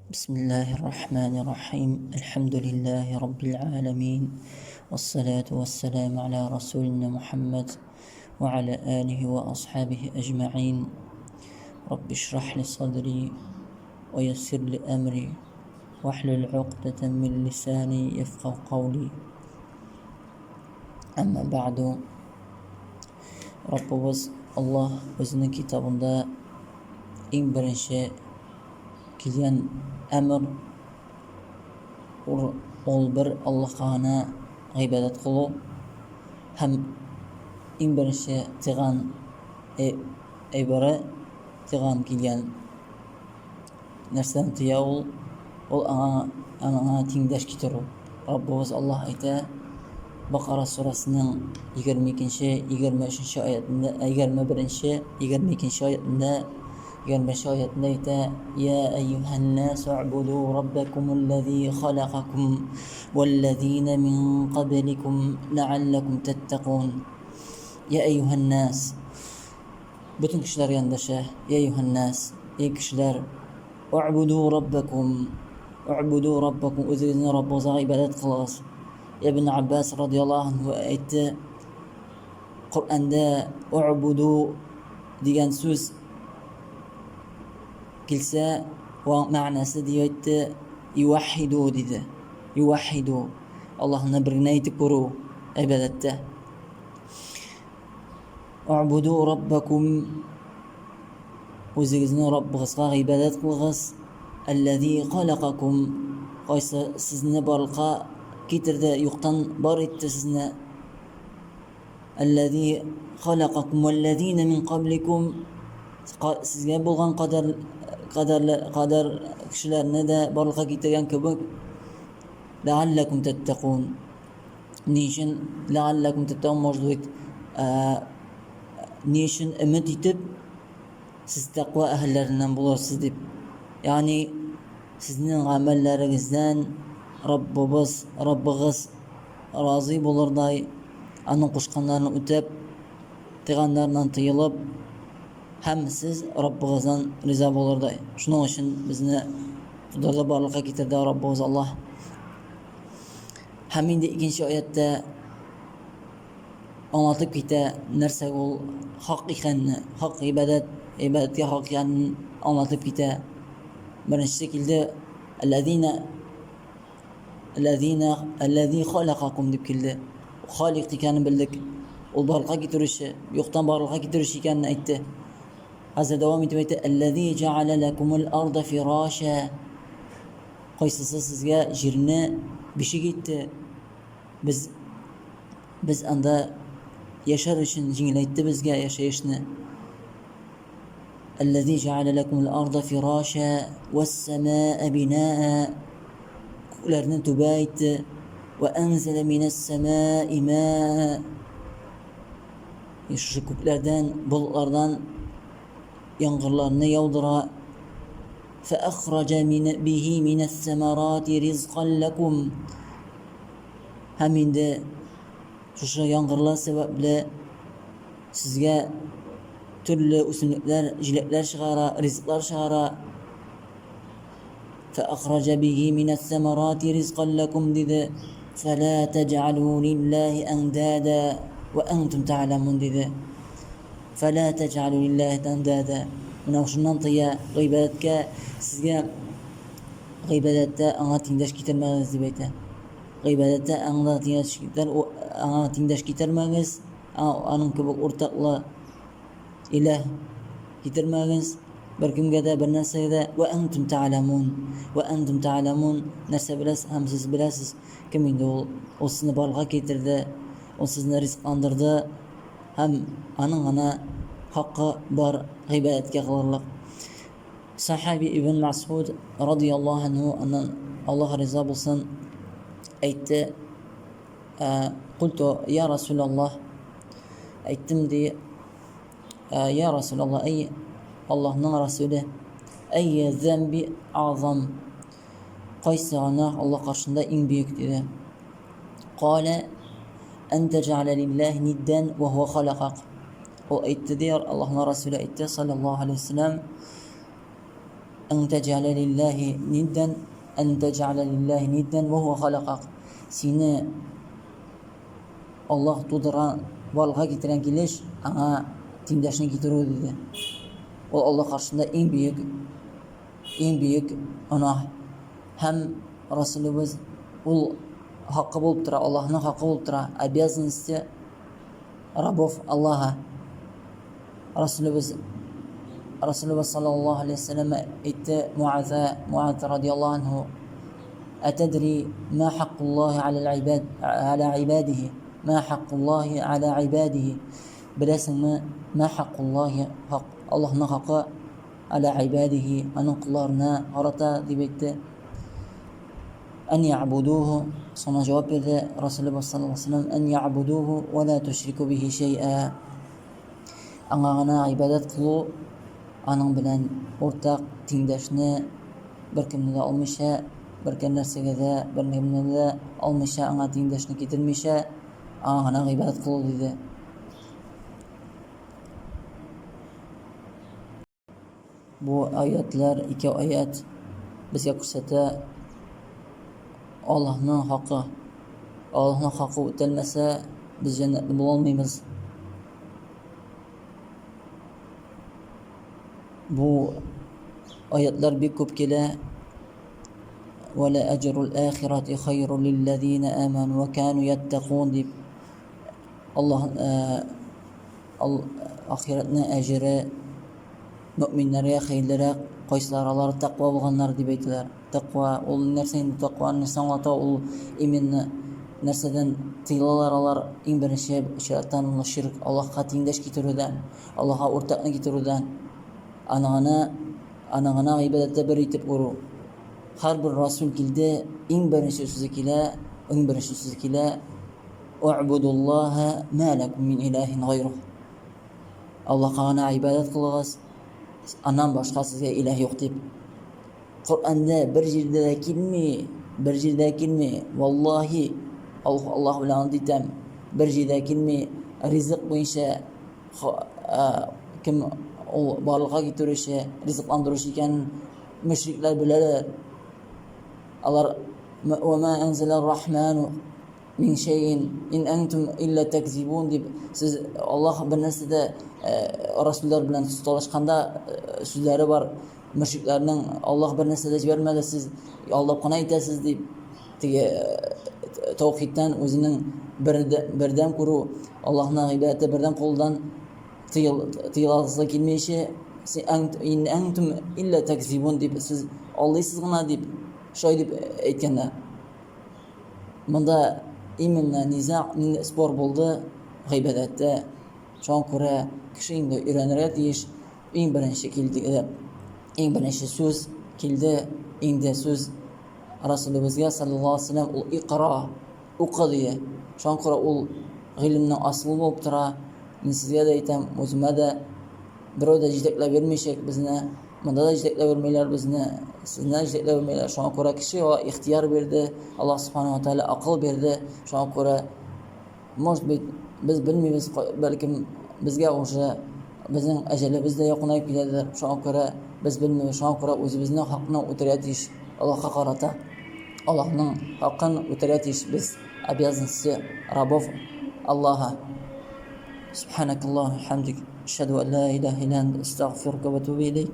بسم الله الرحمن الرحيم الحمد لله رب العالمين والصلاة والسلام على رسولنا محمد وعلى آله وأصحابه أجمعين رب اشرح لي صدري ويسر لي أمري واحلل عقدة من لساني يفقه قولي أما بعد Раббыбыз Аллаһ үзенең китабында иң беренче килгән әмер ул бер Аллаһка гына гыйбадәт кылу һәм иң беренче тыйган әйбере тыйган килгән нәрсәдән тыя ул, ул аңа, аңа тиңдәш китерү. Раббыбыз Аллаһ әйтә, Бакара сурасының 22-нче, 23-нче аятында, 21-нче, 22-нче аятында, 21-нче аятында әйтә, Я әйюһән-насу убуду раббакумуллази халакакум валлазина мин кабликум ләаллакум таттакун. Я әйюһән-нас. Бөтен кешеләргә эндәшә, Йә әйюһән-нәс, эй кешеләр, уъбуду раббакум, уъбуду раббакум, үзегезнең Раббыгызга гыйбадәт кылыгыз. Ибн Аббас радияллаһу анһу әйтте, Коръәндә уъбуду дигән сүз килсә, мәгънәсе дип әйтте, ювахиду диде. Ювахиду. Аллаһны бер генә итеп күрү гыйбадәттә. У'буду раббакум Үзегезнең Раббыгызга гыйбадәт кылыгыз. Әлләзи халакакум кайсы сезне барлыкка китерде, юктан бар итте сезне. Әлләзи халакакум вәлләзина мин кабликум сезгә булган кадәр кадәр кадәр кешеләрне дә барлыкка китергән кебек. Ләалләкум таттакун. Ни өчен ләалләкум таттакун, может быть, ни өчен өмет итеп сез тәкъва әһелләреннән булырсыз дип. Ягъни сезнең гамәлләрегездән Раббыбыз, Раббыгыз разый булырдай, аның кушканнарын үтәп, тыйганнарыннан тыелып, һәм сез Раббыгыздан риза булырдай. Шуның өчен безне тудырды, барлыкка китерде Раббыбыз Аллаһ. Һәм инде икенче аятта аңлатып китә, нәрсә ул хак икәнне, хак гыйбадәт, гыйбадәткә хак икәнен аңлатып китә. Беренчесе килде, Әлләзина Әлләзина Әлләзи халакакум дип килде. Халик икәнен белдек. Ул барлыкка китерүче, юктан барлыкка китерүче икәнен әйтте. Хәзер дәвам итеп әйтте, Әлләзи җәалә ләкумул арда фираша. Кайсысы сезгә җирне бишек итте? Без без анда яшәр өчен җиңеләйтте безгә яшәешне. Әлләзи җәалә ләкумул арда фираша вәс-самаа бинаа. Күкләрне түбә итте. Вә әнзәлә минәс-самаи маа. Шушы күкләрдән, болытлардан яңгырларны яудыра. Фәәхраҗә бихи минәс-сәмәрати ризкан ләкум. Һәм инде шушы яңгырлар сәбәпле сезгә төрле үсемлекләр, җиләкләр чыгара, ризыклар чыгара. Фәәхраҗә бихи минәс-сәмәрати ризкан ләкум диде. Фәлә тәҗәалү лилләһи әндәдә вә әнтүм тәгъләмүн диде. Фәлә тәҗәалү лилләһи әндәдә. Менә шуннан тыя гыйбадәткә сезгә гыйбадәттә аңа тиңдәш китермәгез дип әйтә. Гыйбадәттә аңа тиңдәш китер, аңа тиңдәш китермәгез, аның кебек уртаклы иләһ китермәгез беркемгә дә, бер нәрсәгә дә. Вә әнтүм тәгъләмун. Вә әнтүм тәгъләмун. Нәрсә беләсез һәм сез беләсез, кем инде ул? Ул сезне барлыкка китерде, ул сезне ризыкландырды. Һәм аның гына хакы бар гыйбадәткә кылырлык. Сахаби Ибн Мас'уд радияллаһу анһу, аннан Аллаһ риза булсын, әйтте: Культу я Расулаллаһ, әйттем ди, я Расулаллаһ, әй Аллаһның Расуле, әйе зәмби азам, кайсы гөнаһ Аллаһ каршында иң бөек диде. Калә ән тәҗәлә лилләһи ниддән вә һуә халакак. Ул әйтте ди, Аллаһның Расуле әйтте, саллаллаһу алейһи вәсәлләм, Ан тәҗәлә лиллаһи ниддән, ан тәҗәлә лиллаһи ниддән ва хуа халакак. Сине Аллаһ тудырган, барлыкка китергән килеш, аңа тиңдәшне китерү диде. Ул Аллаһ каршында иң бөек, иң бөек гөнаһ. Һәм Расулыбыз ул хакы булып тора, Аллаһның хакы булып тора, обязанности рабов Аллаһа. Расулыбыз Расулыбыз саллаллаһу алейһи вәсәлләм әйтте Муаза, Муаз радиаллаһу анһу, Әтәдри ма хаккуллаһи аля ибад аля ибадихи, ма хаккуллаһи аля ибадихи. Беләсеңме, ма хаккуллаһи хак Аллаһның хакы аля ибадихи, аның колларына карата дип әйтте. Ән ябудуху, соңына җавап бирде Расулыбыз саллаллаһу алейһи вәсәлләм, ән ябудуху ва ла тушрику бихи шәй'a. Аңа гына гыйбадәт кылу, аның белән уртак тиңдәшне беркемне дә алмыйча, беркем нәрсәгә дә, беркемне дә алмыйча, аңа тиңдәшне китермичә, аңа гына гыйбадәт кылу, диде. Бу аятлар, ике аят безгә күрсәтә Аллаһның хакы. Аллаһның хакы үтәлмәсә, без җәннәтле була алмыйбыз. Бу аятлар бик күп килә. Вәлә әҗрул ахирати хайру лилләзина аману ва кану яттакун дип Аллаһ Ахирәтнең әҗере мөэминнәргә хәерлерәк, кайсылары алар тәкъва булганнар дип әйтәләр. Тәкъва ул нәрсә инде, тәкъва нәрсә аңлата ул именно нәрсәдән тыелалар алар иң беренче чираттан ул ширк, Аллаһка тиңдәш китерүдән, Аллаһка уртакны китерүдән, аны гына аны гына гыйбадәттә бер итеп күрү. Һәрбер расул килде, иң беренче сүзе килә, иң беренче сүзе килә, У'будуллаһа ма ләкум мин илаһин гайруһ. Аллаһка гына гыйбадәт кылыгыз, аннан башка сезгә илаһ юк дип. Коръәндә бер җирдә дә килми, бер җирдә килми. Валлаһи, Аллаһ белән ант итәм, бер җирдә килми ризык буенча кем ул барлыкка китерүче, ризыкландыручы икәнен мөшрикләр беләләр. Алар Ва ма анзала рахману мин шәйин ин әнтум илля такзибун дип сез Аллаһ бер нәрсә дә расуллар белән талашканда сүзләре бар мөшрикләрнең Аллаһ бер нәрсә дә җибәрмәде сез алдап кына әйтәсез дип теге таухидтан үзенең бердәм күрү Аллаһның гыйбадәте бердәм кулдан тыеласы килмичә ин әнтум илля такзибун дип сез алдыйсыз гына дип шулай дип әйткәннәр. Монда именно низаг, спор булды гыйбадәттә. Шуңа күрә кеше инде өйрәнергә тиеш. Иң беренче килде, иң беренче сүз килде, инде сүз Расулыбызга саллаллаһу алейһи вәсәлләм ул икра, укы дия. Шуңа күрә ул гыйлемнең асылы булып тора. Мин сезгә дә әйтәм, үземә дә берәү дә җитәкләп йөрмичәк безне. Монда да җитәкләп йөрмиләр безне, сезне дә җитәкләп йөрмиләр. Шуңа күрә кеше аңа ихтияр бирде, Аллаһ Субхану ва Тааля акыл бирде. Шуңа күрә, может быть, без белмибез, бәлкем безгә уже безнең әҗәлебез дә якынаеп киләдер. Шуңа күрә без белмибез. Шуңа күрә үзебезнең хакны үтәргә тиеш Аллаһка карата. Аллаһның хакын үтәргә тиеш без, обязанности рабов Аллаһа. Субханакаллаху хамдик. Ашһаду ан ла илаһа илля анта, астагфирука ва атубу илейк.